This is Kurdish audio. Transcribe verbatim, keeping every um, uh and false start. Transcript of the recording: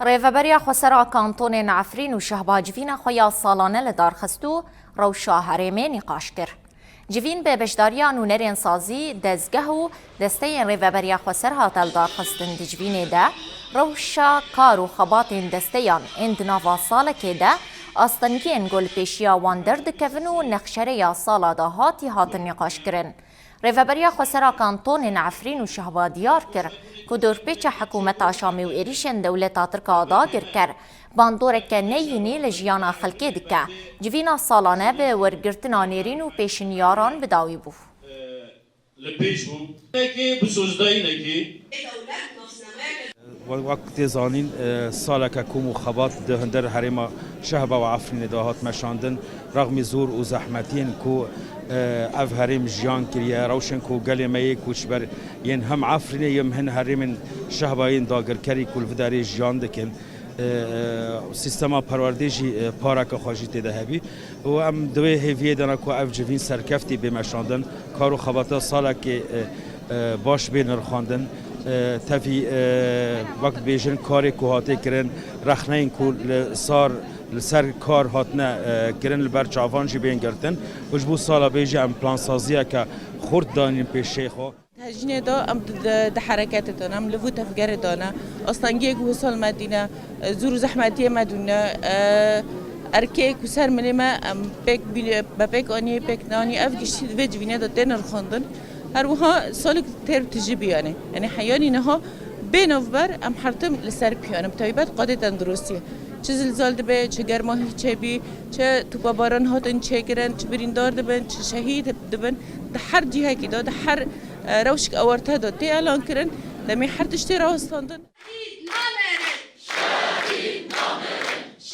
Rêveberiya Xwesera Kantonên Efrîn û Şehba civîna xwe ya salane li dar xist û rewşa herêmê nîqaş kir. Civîn bi beşdariya nûnerên sazî, dezgeh û desteyên Rêveberiya Xweser hate lidarxistin. Di civînê de rewşa kar û xebatên desteyan ên di nava salekê de astengiyên ku li pêşiya wan derdikevin û nexşereya sala dahatî hatin nîqaşkirin. Rêveberiya Xwesera Kantonên Efrîn û Şehba diyar kir ku dorpêça hikûmeta Şamê û êrîşên dewleta Tirk a dagirker bandoreke neyînî li jiyana xelkê dike. Civîna salane bi wergirtina nêrîn û pêşniyar an bi dawî bû. Li pêş bû. Nekê bi sozdayî nekê. Wek, wek tê zanîn, e, saleke kom û xebat di hundir herêma Şehba û Efrînê de hat meşandin. Rexmî zor û zehmetiyên ku, e, ev herêm jiyan kiriye, rewşên ku gelê me yê koçber yên hem Efrînê yê hem hin herêmên Şehba yên dagirkerî ku li vî derê jiyan dikin, e, e, sîstema perwerdê jî, e, pareke xwe jî tê de hebî. Û em di wê hêviyê de ne ku ev civîn serkeftî bê meşandin, kar û xebata salekê, e, e, baş bê nirxandin. E, tevî, e, wek dibêjin karê ku hatê kirin, rexneyên ku li sar, li ser kar hatine, e, kirin li ber çavan jî bên girtin. Û ji bo sala bê jî em plansaziyeke xurt danîn pêşê xwe. Hejînê de em di, di, di hereketê de ne, em li vû tevgerê de ne. Astengiyê ku wisal me dîne, e, zûr û zehmetiyê me dûne, e, erkê ku ser milê me em pêk bîne, me pêk anî, pêk nanî, ev giştî di vê civînê de tê nirxandin. Her wiha salek têr tijî bî yanî. Yanî heyanî niha bê navber em her tim li ser piyan in. Bi taybet qadê tenduristiyê. Çi zilzal dibe, çi germa hîçê bî, çi topa baran hatin çêkirin, çi birîndar dibin, çi şehîd dibin. Di her cihekî de, di her, e, rewşik ewarte de tê elan kirin. Demê her tiştê rawestandin.